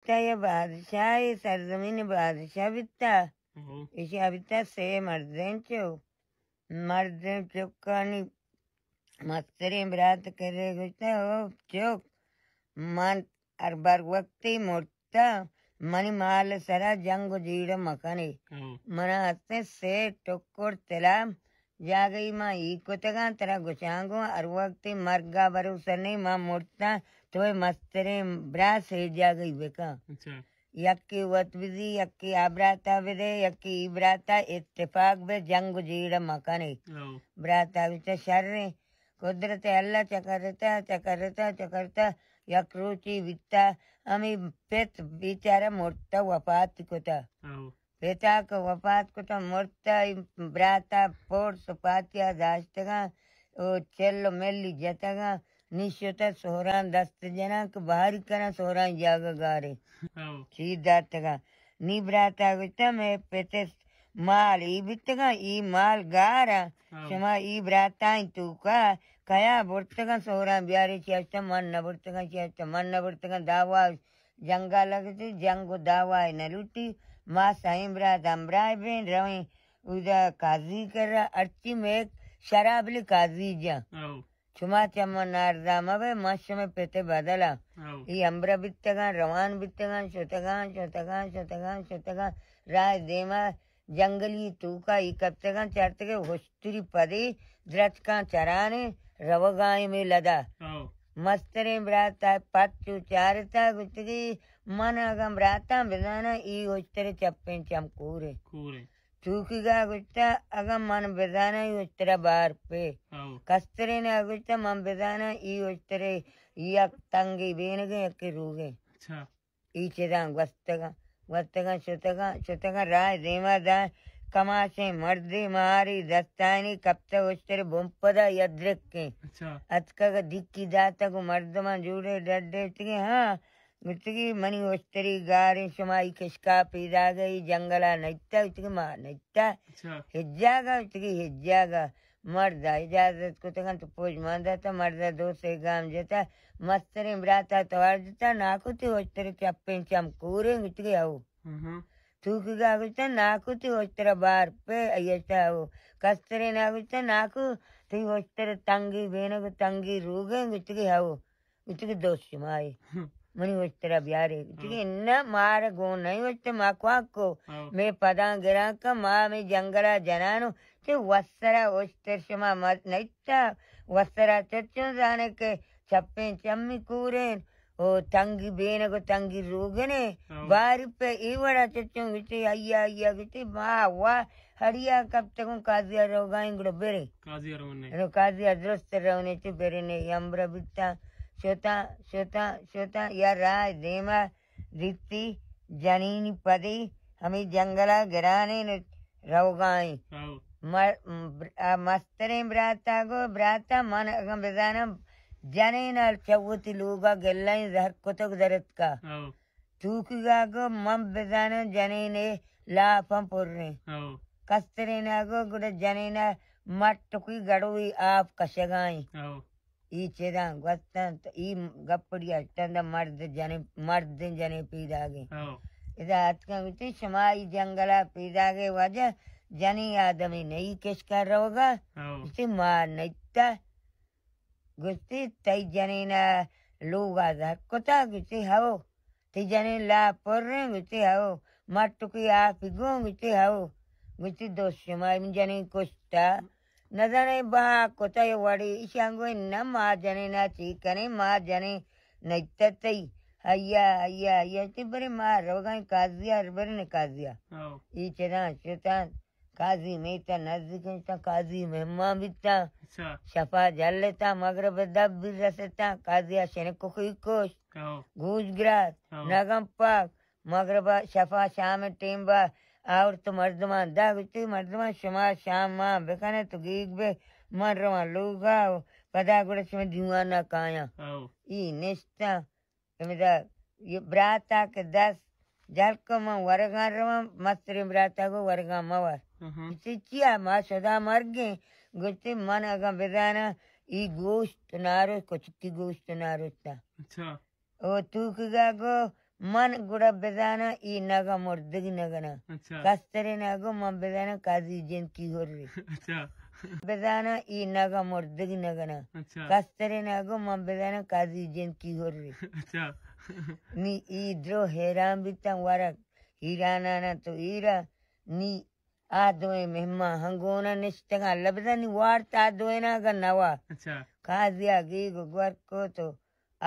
بیتا، یا بادشاہ، سرزمین بادشاہ بیتا۔ ہو۔ ایشی بیتا سے مردین چو۔ مردین چکانی مستریں برات کرے گوشتا، او چک، من ہر بر وقتی مرتا، منی مال سرا جنگ و جیڑ مکنے۔ ہو۔ منا ہستیں سے ٹکر طلا، جاگہی ما ای کتگاں، ترا گوشاں گوں ہر وقتی مرگا بھروسہ نہیں، ما مرتاں، تو اے مستریں برات سے جاگہی بکن۔ اچھا۔ یکے وت بزی، یکے آ براتا بدے، یکے ای براتا، اتفاق بے، جنگ و جیڑ مکنے۔ ہو۔ براتا گوشتا شریں، قدرت اللہ چکرتا، چکرتا، چکرتا، یک روچی بیتا، ہمیں پت بیچارہ مرتا وفات کتا۔ ہو۔ پتا کہ وفات کتا مرتا، ای براتا پورس و پاتیا داشتگاں، او چل و ملی جتگاں، نی شتہ سہران دست جناں کہ بہاری کناں سہران جاگہ گارے۔ ہو۔ چی داتگاں۔ نی براتا گوشتا، مئے پتس مال ای بیتگاں، ای مال گاراں۔ ہو۔ شما ای براتانی توکا کیا برتگاں سہران بیارے؟ چی اشتا من نہ برتگاں، چی اشتا من نہ برتگاں۔ دعوا جنگا لگتی، جنگ و دعوا نہ لوٹی۔ ما سئیں برات ہمراہ بیں، رویں اودا قاضی کرا، ہرچی مئے شرابلی قاضی جاں۔ ہو۔ شما چہ من نارزا مبئے، من شمئے پت بدلا۔ ہو۔ ای ہمبرا بیتگاں، روان بیتگاں، شتگاں، شتگاں، شتگاں، شتگاں۔ راہ دیما جنگلی توکا ای کپتگاں، چارتگے ہشتری پدی درچکاں چرانے روگائیں مے لدا۔ ہو۔ مستریں براتا پچو چارتا گوشتگی، من اگاں براتاں بزاناں، ای ہشتر چپیں چم کورے۔ کورے۔ توکیگا گوشتا، اگاں من بزاناں ای اشترا بار پہ۔ ہو۔ کسترینا گوشتا، من بزاناں ای اشترے یک تنگی بینگیں، یکے روگیں۔ اچھا۔ ای چیزاں گوستگاں، گوستگاں، شتگاں، شتگاں، راہ دیما داں، کماشیں مردے ماری دستانی کپتہ اشترے بمپدا یدرکیں۔ اچھا۔ اتکگ دکی داتگ و مردماں جوڑے ڈڈے اتکگیں، ہاں، گوشتگی، منی اشتری گاریں، شما ای کشکا پیداگے، ای جنگلا نئیتا؟ گوشتگی، ما نئیتا۔ اچھا۔ ہچ جاگہ؟ گوشتگی، ہچ جاگہ۔ مردا اجازت کتگاں تو پوج مان داتا، مردا دو سے گام جتا، مستریں براتا توار جتا، ناکو تی اشتر چپیں چم کوریں؟ گوشتگی، ہو۔ ہم۔ توکیگا گوشتا، ناکو تی اشتر بار پہ؟ ایشتا، ہو۔ کسترینا گوشتا، ناکو تی اشتر تنگی بینگ تنگی روگیں؟ گوشتگی، ہو۔ گوشتگی، دوست شمائے۔ ہم۔ منی اشترا بیارے۔ گوشتگی، ہاں۔ اناں، مارا گون نہیں اشتر، ما کواک کو۔ ہاں۔ مے پداں گراں کہ ما مے جنگلا جنانو، چہ وسرا اشتر شما مت نئیتا، وسرا چچون زانے کہ چپیں چمی کورین، او تنگی بینگ و تنگی روگنے، ہاں۔ باری پہ ای وڑا چچون گوشتی، ایا، ایا گوشتی، ما وا ہڑیا کپتگوں، قاضیا روگائیں، گڑا برے۔ قاضیا رونے۔ نو قاضیا درست رونے، چی برنے، امبرا بیتاں، شتاں، شتاں، شتاں، یا راہ دیما دیتی، جنینی پدی ہمے جنگلا گرانیں روگائیں۔ ہو۔ مر-، آ مستریں براتا گو، براتا، من اگاں بزاناں، جنینا چہ وتی لوگا گلائیں زہر کتگ درتکا۔ ہو۔ توکیگا گو من بزاناں جنینے لاپاں پریں۔ ہو۔ کسترینا گو گڑا جنینا مٹکی گڑوی آپ کشگائیں۔ ہو۔ ای چیزاں گوستنت، ای گپڑی اشتن دا مرد جنے، مرد جنے پیداگیں۔ ہو۔ ادا اتکن گوشتی، شما ای جنگلا پیداگے وجہ جنی آدمی نئی کشکا روگا۔ ہو۔ گوشتی، ما نئیتا۔ گوشتی، تئی جنینا لوگا زہر کتا؟ گوشتی، ہو۔ تئی جنین لا پریں؟ گوشتی، ہو۔ مٹکی آپی گون؟ گوشتی، ہو۔ گوشتی، دوست شما من جنین کشتا؟ نزانے بہا کتا یا وڑی؟ ایشان گوئے، نہ، ما جنینا چی کنیں، ما جنین نئیتا تئی۔ ہیا، ہیا، ہیا، تی برے ما روگائیں قاضیا، برے نے قاضیا۔ ہو۔ ای چداں شتاں۔ قاضی میتہ نزیک اتاں، قاضی مہمان بیتاں۔ اچھا۔ شپا جلتاں، مغرب دپ بی رستاں، قاضیا شنککی کشت۔ ہو۔ گوش گرات، ہو۔ نگن پاک، مغربا شپا شام ٹیمبا آورت مردمان دا، گوشتی، مردمان، شما شام مان بکنے تو گیگ بے، من رواں لوگا و پدا گڑا شما دیوانا کایاں۔ ہو۔ ای نشتاں۔ ہمدا یہ براتا کہ دست جل کو، من ورگاں رواں، مستریں براتا گو ورگاں مور۔ اہم۔ گوشتی، چیا ما شدا مرگیں؟ گوشتی، من اگاں بزاناں ای گوشت ناروش، کچکی گوشت ناروشتا۔ اچھا۔ او توکیگا گو من گڑا بزاناں اے نگا مردگی نگنا۔ اچھا۔ کسترے نگو من بزاناں قاضی جند کی ہری۔ اچھا۔ بزاناں اے نگا مردگی نگنا۔ اچھا۔ کسترے نگو من بزاناں قاضی جند کی ہری۔ اچھا۔ نی اے درو حیران بیتاں ورگ۔ ایرانانا تو ایرا نی آ دوئیں مہمان ہنگونا نشتگاں، لبزانی وارت آ دوئینا اگاں نوا۔ اچھا۔ قاضیا گیگ و گور کو تو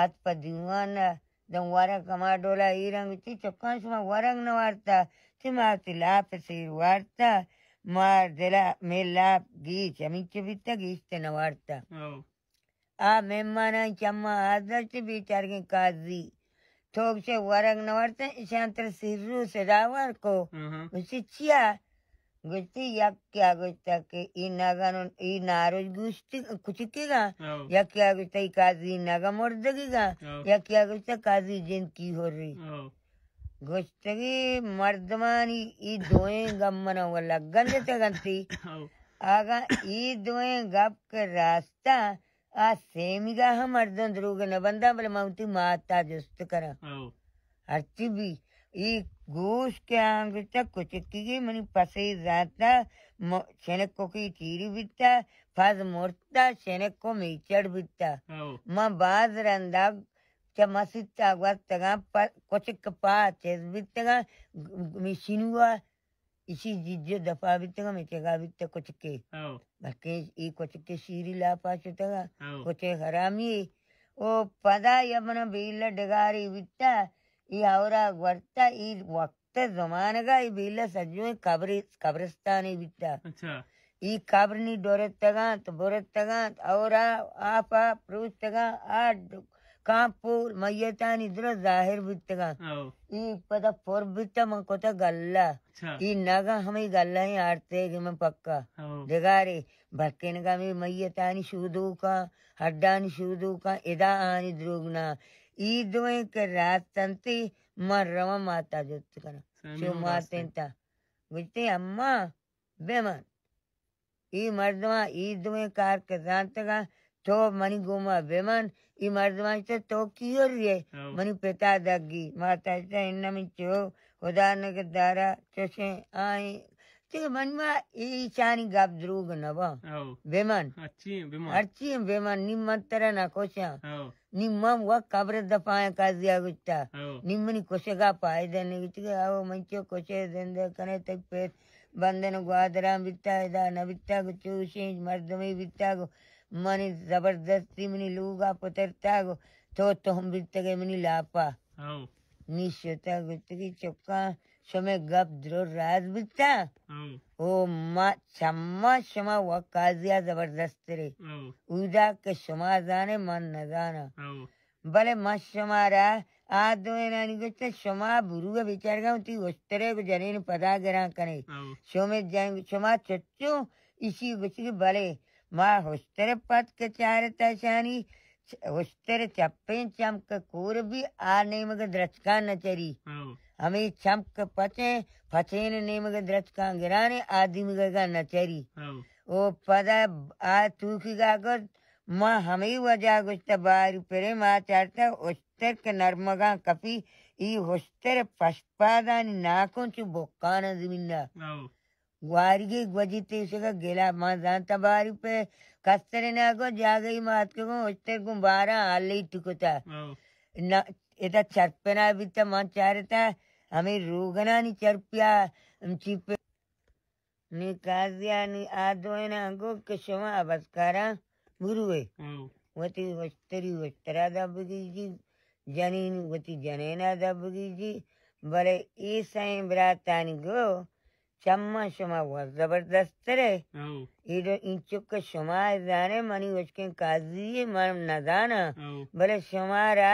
ات پہ دیوان ء داں ورگ ہما ڈولا ایران گوشتی، چکاں شما ورگ نہ وارتا، چہ ما وتی لاپ سیر وارتا، مار دلا مے لاپ گیچ ہمینچو بیتا، گیشت نہ وارتا۔ او۔ آ مہمانانی چماں آ درچ بیچارگیں قاضی۔ تو گوشے ورگ نہ ورتن، اشان ترا سیرو صدا ور کو۔ آہاں۔ گوشتی چیا؟ گوشتی یکیا گوشتا کہ ای نگن ای ناروش گوشتی کچکیگا۔ او۔ یکیا گوشتا ای قاضی نگا مردگیگا۔ او۔ یکیا گوشتا قاضی جند کی ہری۔ او۔ گوشتگی مردمانی ای دوئیں گپ منا و لگن دیتگنتی۔ او۔ اگاں ای دوئیں گپ کہ راستا آ سیمیگا ہم مردم دروگ نہ بنداں، بلے من وتی ماتا جست کناں۔ او۔ ہرچی بی، ای گوش کہ آں گوشتہ کچکیگی منی پسے زانتہ، م-، شنکوکی چیری بیتہ، پز مرتہ، شنکو میچڑ بیتہ۔ او۔ من باز رندا چہ مسیتا گوستگاں، پ-، کچک پا چست بیتگاں، گ-، گ-، می شنوا ایشی جیجو دپا بیتگ، ہمے چگا بیتگ کچکے۔ ہو۔ بلکیں اے کچکے شیری لاپا شتگ۔ ہو۔ کچے حرامی۔ او پدا یا منا بیلہ ڈگاری بیتا، اے ہورا گورتا، اے وقت زمانگا اے بیلہ سجویں قبر-، قبرستانے بیتا۔ اچھا۔ اے قبر نی ڈورتگانت، برتگانت، ہورا آپا پروشتگاں، آ ڈ-، کانپور میتانی درا ظاہر بیتگاں۔ ہو۔ اے پدا پر بیتا من کتا گلہ۔ اچھا۔ اے نگا ہمے گلہ ہیں آرتے کہ من پکا۔ ہو۔ ڈگارے بلکینگا ہمے میتانی شودوکاں، ہڈانی شودوکاں، ادا آنی دروگ نہ۔ اے دوئیں کہ راست انتی من رواں ماتا جست کناں۔ سمی چو ہم راست ماتیں انت۔ تا۔ گوشتے اماں بمن۔ اے مردماں اے دوئیں کار کہ زانتگاں، تو منی گوما بمن، اے مردماں چہ تو کیوری ئے؟ ہو۔ منی پتا دگی، ماتا چہ انہ من چو، خدا نگدارا، چوشیں آئیں۔ چہ من ما ایشانی گپ دروگ نہ باں۔ ہو۔ بمن۔ ہرچی ہیں، بمن۔ ہرچی ہیں، بمن، نی من ترا نہ کشاں۔ ہو۔ نی من و قبر دپایا قاضیا گوشتا۔ ہو۔ نی منی کشگا پائدہ نہ گوشتی کہ او من چو کشے زندہ کنے تئی پیت بندن گوادران بیتا، ادا نہ بیتا، گو چوشیں مردمے بیتا، گو منی زبردستی منی لوگا پترتا، گو تو تہم بیتگے منی لاپا۔ ہو۔ نی شتا گوشتگی چکاں شمے گپ درو راز بیتا۔ ہو۔ او ما چما شما و قاضیا زبردست ترے۔ ہو۔ اودا کہ شما زانے من نزاناں۔ ہو۔ بلے من شمارا آ دوئینانی گوشت، شما برو ء بیچارگا وتی اشترے گو جنین پدا گران کنے۔ ہو۔ شمے جنگ، شما چچو ایشی گوشت کہ بلے ما اشتر پت کہ چارتا شانی، اشتر چپیں چمک کور بی آ نیمگ درچکان نہ چری۔ ہو۔ ہمے چمک پچیں، پچین نیمگ درچکان گرانے آ دیمگا نہ چری۔ ہو۔ او پدا آ توکیگا گوشت، ما ہمے وجہ گوشتہ باری پرے ما چارتہ اشتر کہ نرمگاں کپی، ای اشتر پشپادانی ناکن چو بکان زمین ء۔ ہو۔ گوارگی گوجی تیشگا گلا ما زانتہ باری پہ کستر نہ گو جاگہی ما اتکگوں اشتر گوں بارا آلی ٹکتا۔ ہو۔ نہ، ادا چرپنا بیتا ما چارتا ہمے روگنانی چرپیا چیپ نی قاضیانی آ دوئیناں گو کہ شما ابزکاراں بروئے۔ ہو۔ وتی وشتری وشترا دپ بگیجی، جنین وتی جنینا دپ بگیجی، بلے اے سئیں براتانی گو چماں شما وت زبردست ترے۔ ہو۔ ایڈو اینچو کہ شما زانے منی وشکیں قاضی من نزاناں، ہو۔ بلے شمارا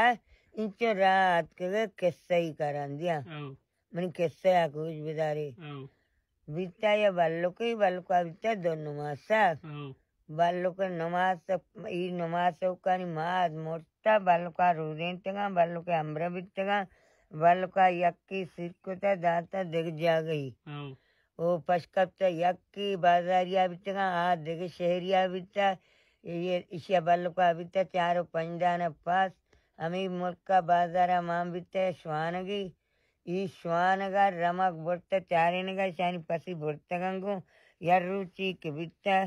اینچو راہ اتکگے قصہ ای کراندیاں۔ ہو۔ منی قصہ ء گوش بدارے۔ ہو۔ بیتا یا بلکے، بلکا بیتا دو نماسا۔ ہو۔ بلک نماس، ای نماس اوکانی ماد مرتا، بلکا رودینتگاں، بلک امرہ بیتگاں، بلکا یکی سیر کتا داتا دگہ جاگہی۔ ہو۔ او پشکپتا یکی بازاریا بیتگاں، آ دگہ شہریا بیتا، اے اشیا بلکا بیتا چار و پنج دانہ پاس، ہمے ملک ءَ بازار ءَ مان بیتہ شوانگی، ای شوانگ ءَ رمگ برتہ چارینگ ءَ، شانی پسی برتگاں گوں، یک روچی کہ بیتہ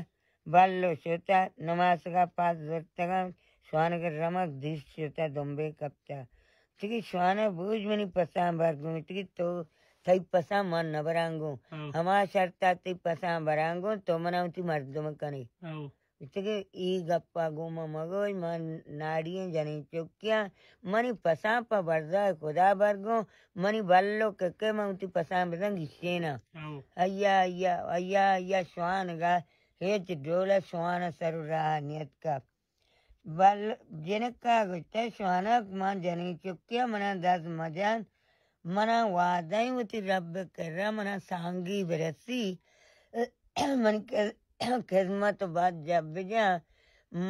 بل و شتہ، نماسگ ءَ پاد زرتگاں، شوانگ ءِ رمگ دیست شتہ، دمبے کپتہ۔ تگی شوانگ بوج منی پساں بر گوں، تگی تو تئی پساں من نہ براں گوں۔ ہو۔ ہما شرط ءَ تئی پساں براں گوں، تو منا وتی مردم کنے۔ ہو۔ گوشتگی، ای گپا گوں ما مگوش، ما ناڑی ایں جنین چکیاں، منی پساں پہ برزا خدا برگوں، منی بلو ککے من وتی پساں بزن گشیناں۔ ہو۔ ایا، ایا، ایا، ایا شوانگا ہچ ڈولا شوان سر و راہ نیتکا۔ بل جنکا گوشتہ، شوانگ، من جنین چکیاں، منا دست مجن، منا وعدہ ایں وتی رب کرا، منا سانگی برسی، من خدمت و بد جب بجاں،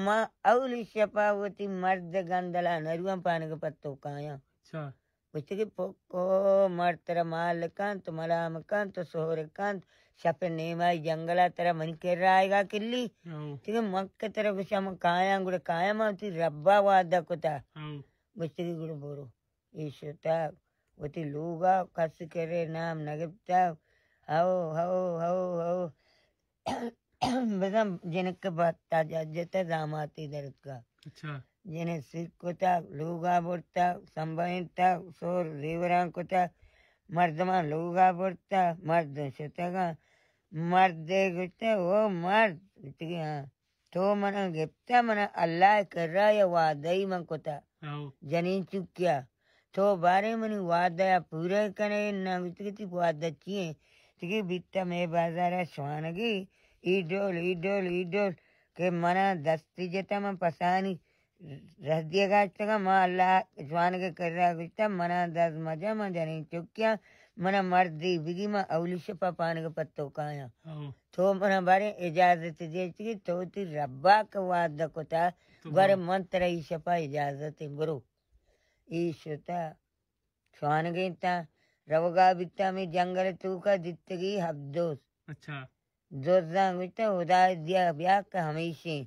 ما اولی شپا وتی مرد گندلا نروان پانگ پتو کایاں۔ اچھا۔ گوشتگی پکو مرد ترا مال کنت، ملام کنت، سہر کنت، شپ نیمائی جنگلا ترا منی کرا آئیگا کلی۔ ہو۔ تگی من کہ ترا گوشاں من کایاں، گڑا کایاں من وتی ربا وعدہ کتا۔ ہو۔ گوشتگی گڑا برو۔ ای شتگ وتی لوگا، کسی کرے نام نگپتگ۔ ہو، ہو، ہو، ہو۔ بزاں جنک بہتا جت، جتہ داماتی درتکا۔ اچھا۔ جنے سیک کتگ، لوگا برتگ، سمبہینتگ، سور زیوراں کتگ، مردماں لوگا برتگ، مردم شتگاں۔ مردے گوشتہ، او مرد، گوشتگی، ہاں۔ تو منا گپتہ، منا اللہ ءِ کرا یا وعدہ ای من کتہ۔ ہو۔ جنین چکیا۔ تو بارے منی وعدہ ءَ پورہ کنے، نہ گوشتگی تئی وعدہ چی ایں؟ تگی بیتہ مئے بازار ءَ شوانگی، ای ڈول، ای ڈول، ای ڈول، کہ منا دستی جتہ من پسانی رہ دیگا اشتگاں، ما اللہ شوانگ ءِ کرا گوشتہ، منا دست مجہ، من جنین چکیاں، منا مردی بگی، من اولی شپا پانگ پتو کایاں۔ ہو۔ تو منا بارے اجازت دے، چی تو تی ربا کہ وعدہ کتا، تو گوارے برو۔ من ترا ای شپا اجازت ایں، برو۔ ای شتا، شوانگیں تا، روگا بیتا، ہمے جنگل توکا دیتگی ہبدوز۔ اچھا۔ دزاں گوشتہ، ہدا دیا بیا کہ ہمیشیں۔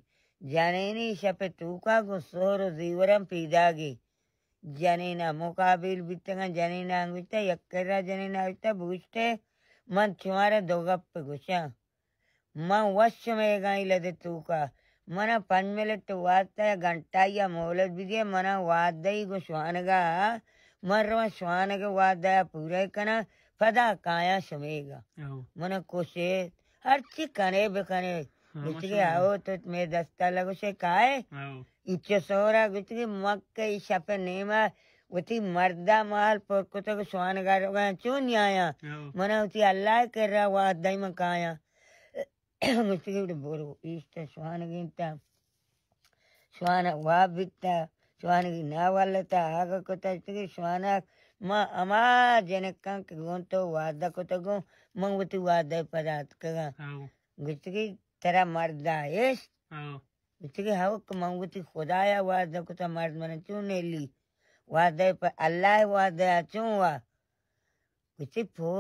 جنینی شپ توکا گوں سہر و زیوراں پیداگی۔ جنینا مقابل بیتگاں، جنینا گوشتہ، یک کرا جنینا گوشتہ، بوشتے، من شمارا دو گپ گوشاں۔ من وش شمئیگاں ای لدے توکا۔ منا پنچ منٹ واسطہ یا گھنٹہ یا مہلت بدیے، منا وعدہ ای گوں شوانگا، من رواں شوانگ وعدہ پورہ کناں، پدا کایاں شمئیگا۔ او۔ منا کشے، ہرچی کنے بکنے۔ ہاں، گوشتگی، ماشاءاللہ۔ آؤ تو مئے دستا لگوشے کائے۔ او۔ اینچو سورا گوشتگی، مکہ ای شپ نیما وتی مردا مال پر کتگ، شوانگا روگا چون نیایاں؟ او۔ منا وتی اللہ کرا وعدہ ای من کایاں۔ گوشتگی، گڑا برو، ایشت ء شوانگ انت۔ شوانگ واب بیت ء شوانگی ناولت ء آگہ کت ء گوشتگی، شوانگ، ما ہما جنکاں کہ گوں تو وعدہ کتگوں، من وتی وعدہ ء پدا اتکگاں۔ ہاؤ۔ گوشتگی، ترا مردا اشت؟ ہاؤ۔ گوشتگی، ہاؤ کہ من وتی خدایا وعدہ کتہ، مرد من چون نیلی؟ وعدہ ء پ-، اللہ ء وعدہ ء چون وا؟ گوشتی، پو،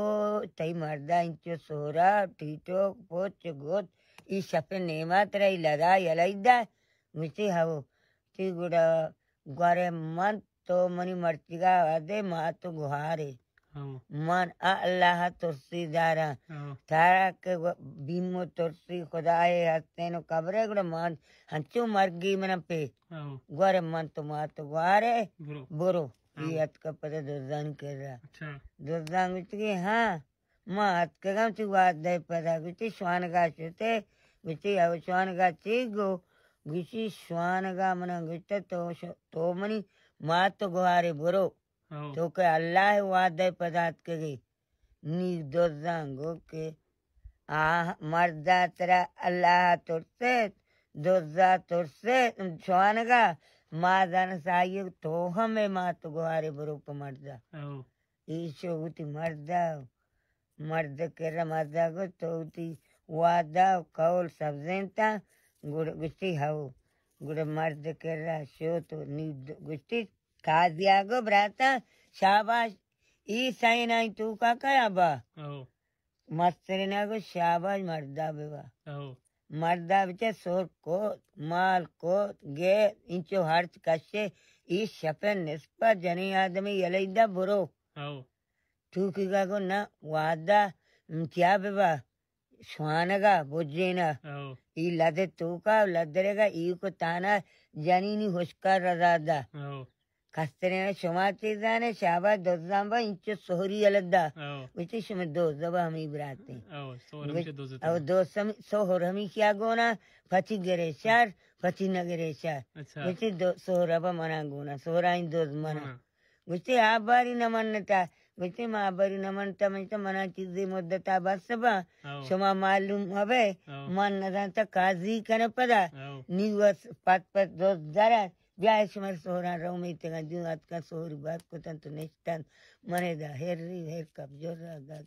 تئی مردا انچو سہرا، ٹیٹوک، پوچ گوت، ای شپ نیما ترا ای لدا یلہ دا؟ گوشتی، ہو۔ تی گڑا گورے من تو منی مرچیگا وہدے مات و گوہارے۔ ہو۔ من آ اللہ ترسی داراں۔ ہو۔ تارا کہ و-، بیم و ترسی خدائے ہستین و قبرے گڑا من ہنچو مرگی من پہ۔ ہو۔ گورے من تو مات و گوہارے۔ برو۔ برو۔ ہاں۔ ای اتکہ پدا دزانی کرا۔ اچھا۔ دزان گوشتی کہ ہاں، ما اتکگاں وتی وعدہ ء پدا۔ گوشتی شوانگا شتے؟ گوشتی او شوانگا چی گو؟ گوشتی شوانگا منا گوشتہ تو ش-، تو منی مات و گوہارے برو۔ ہو۔ تو کہ اللہ ء وعدہ ء پدا اتکگے۔ نی دزان گو کہ آ مردا ترا اللہ ترسیت، دزا ترسیت، شوانگا ما زانس آئی تو ہمے مات گوارے برو پہ مردا۔ او۔ ایشو وتی مردا، مرد کرا مردا گو تو وتی وعدہ و قول سبزینتا، گڑ گشتی ہو، گڑ مرد کرا شو تو نی د-، گشتی قاضیا گو براتا شاباش، ای سائنائی توکا کیا با؟ او۔ مسترین ء گوشت، شاباش، مردا ببا۔ او۔ مردا بچار سر کت، مال کت، گیت، اینچو ہرچ کشے، ای شپ نصف جنی آدمی یلی دا برو۔ او۔ تو کی گا گو نہ، وعدہ، م، کیا ببا، شوانگا، بجینا۔ او۔ ای لد توکا، لدرگا، ای کو تانا جنینی ہشکا رضا دا۔ او۔ کسترین شما چیزانے، شابا دزان با، انچو سہری الدا۔ او۔ وچی شما دوز با ہمی براتے۔ او، سہر ہمیشہ دوز او۔ دوز ہمی، سہر ہمی کیا گونا، پچی گرے شار، پچی نگرے شار۔ اچھا۔ وچی دو، سہر با منا گونا، سہر آئین دوز منا۔ ہاں۔ گوشتے، آپ باری نہ منتا۔ گوشتے، ما آپ باری نہ منتا، من تو منا چیزی مدتا بس با۔ او۔ شما معلوم ہبے، او۔ من نزانتا قاضی کنے پدا۔ او۔ نی وس پت پت دوست دارا، بیا شمر سہران رو میتگا، جو آتکا سہری بات کتن تو نشتن۔ منے دا ہر ری، ہر کپ جور را گات۔